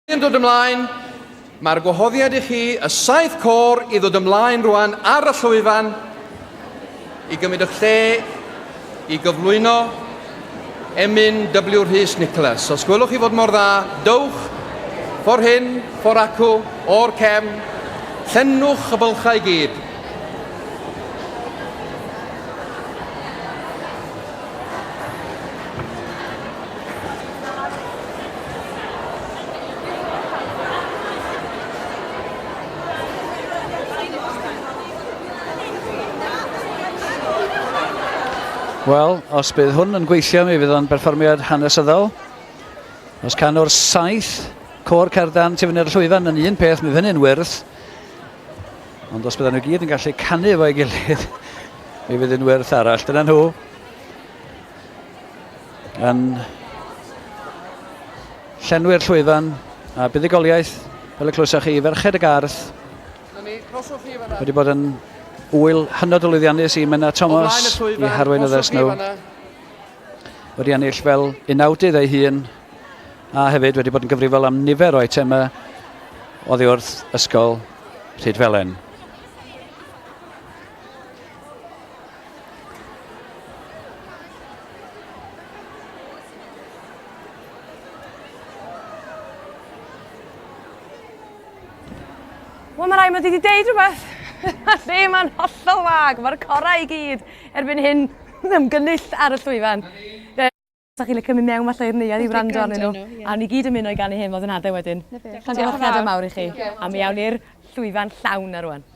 Yn dod ymlaen, mae'r gwahoddiad i chi, y saith côr, i ddod ymlaen rwan ar y llwyfan i gymryd eich lle i gyflwyno emyn W Rhys Nicholas. Os gwelwch chi fod mor dda, dowch ffordd hyn, ffordd acw, o'r cefn, llenwch y bylchau i gyd. Wel, os bydd hwn yn gweithio, mi fydd o'n berfformiad hanesyddol. Os can o'r saith côr Cerdan tu fyny ar y llwyfan yn un peth, mi fydd hynny'n wyrth. Ond os byddan nhw gyd yn gallu canu efo'i gilydd, mi fydd yn wyrth arall. Dyna nhw. Yn llenwi'r llwyfan a buddugoliaeth, fel y clywsoch chi, i Ferched y Garth. Wedi bod yn ŵyl hynod o lwyddiannus i Menna Thomas, i harweinyddes nhw. Wedi ennill fel unawdydd ei hun a hefyd wedi bod yn gyfrifol am nifer o eitemau oddi wrth Ysgol Rhydfelen. Wel, mae rai mod i wedi deud rhywbeth. Mae'r lle yma'n hollol wag. Mae'r corau i gyd erbyn hyn yn ymgynnull ar y llwyfan. Sa chi'n licio mynd mewn falle i'r neuadd i wrando arnyn nhw. A ni gyd yn mynd o'i ganu hen fod yn ade wedyn. Llongyfarchiadau mawr i chi. A mi awn ni'r llwyfan llawn na rwan.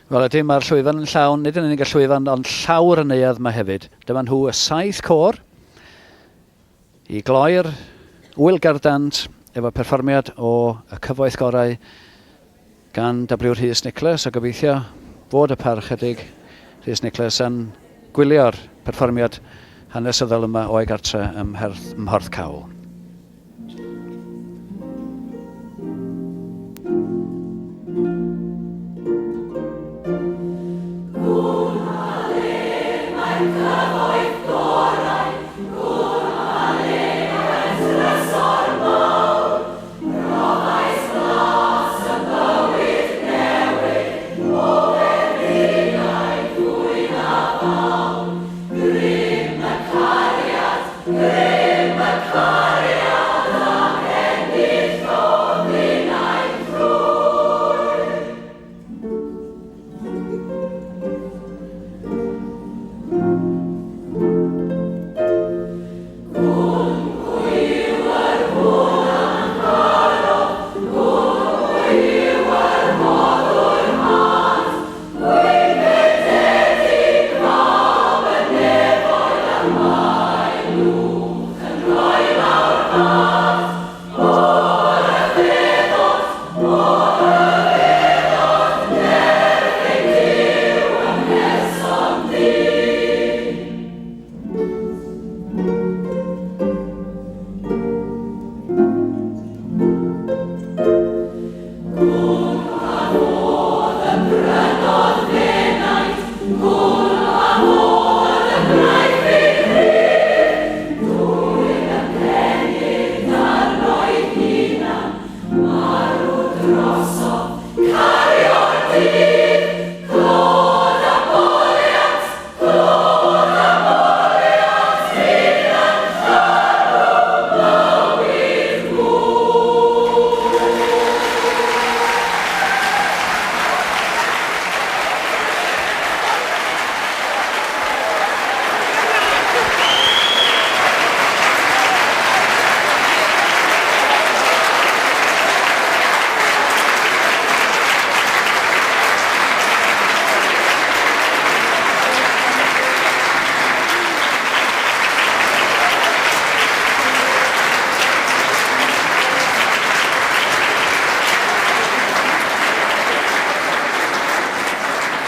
Wel ydy, mae'r llwyfan yn llawn, nid yn unig y llwyfan, ond llawr y neuadd yma hefyd. Dyma nhw y saith côr i gloi'r Ŵyl Gerdant efo perfformiad o Y Cyfoeth Gorau gan W Rhys Nicholas a gobeithio fod y Parchedig Rhys Nicholas yn gwylio'r perfformiad hanesyddol yma o'i gartre ym Mhorthcawl. Rhoddais flas y bywyd newydd o fendigau fwy na fawl. Grym y cariad, grym y cariad a'm henillodd innau'n llwyr. Gwn pwy yw yr hwn a'm carodd, gwn pwy yw yr rhoddwr rhad, Gwynfydedig Mab y nefoedd a mae lwch yn rhoi mawr fad, O ryfeddod, o ryfeddod, nerth ein Duw ym mherson dyn. Gwn pa fodd y prynodd f'enaid, gwn pa fodd y gwnaeth fi'n rhydd. Dwyn y penyd arno'i hunan, marw drosof, cario'r dydd. Clod a moliant, clod a moliant sydd yn llanw bywyd gŵr.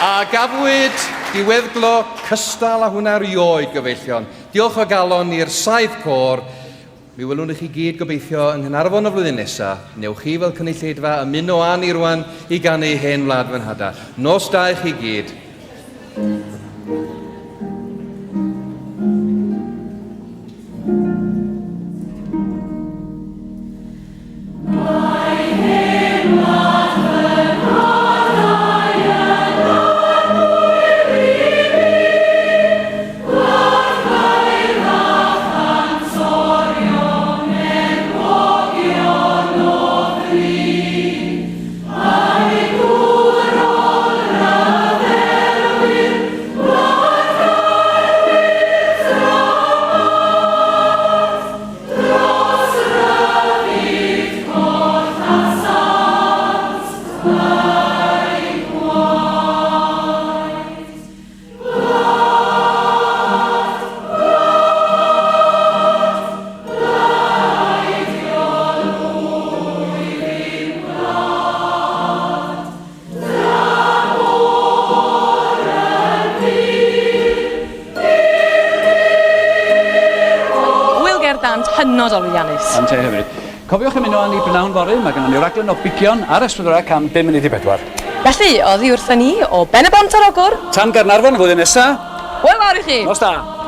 A gafwyd diweddglo cystal â hwnna rioed, gyfeillion. Diolch o galon i'r saith côr. Mi welwn ni chi gyd gobeithio yng Nghaernarfon y flwyddyn nesa. Newch chi fel cynulleidfa ymuno â ni rwan i ganu Hen Wlad Fy Nhada. Nos da i chi gyd. Hynod o lwyddiannus. Am te hefyd. Cofiwch ymuno â ni brynawn fory, mae gennon ni raglen o bigion ar S4C am bum munud i bedwar. Felly, oddi wrthon ni o Ben-y-bont ar Ogwr. Tan Gaernarfon y flwyddyn nesa. Hwyl fawr i chi! Nos da!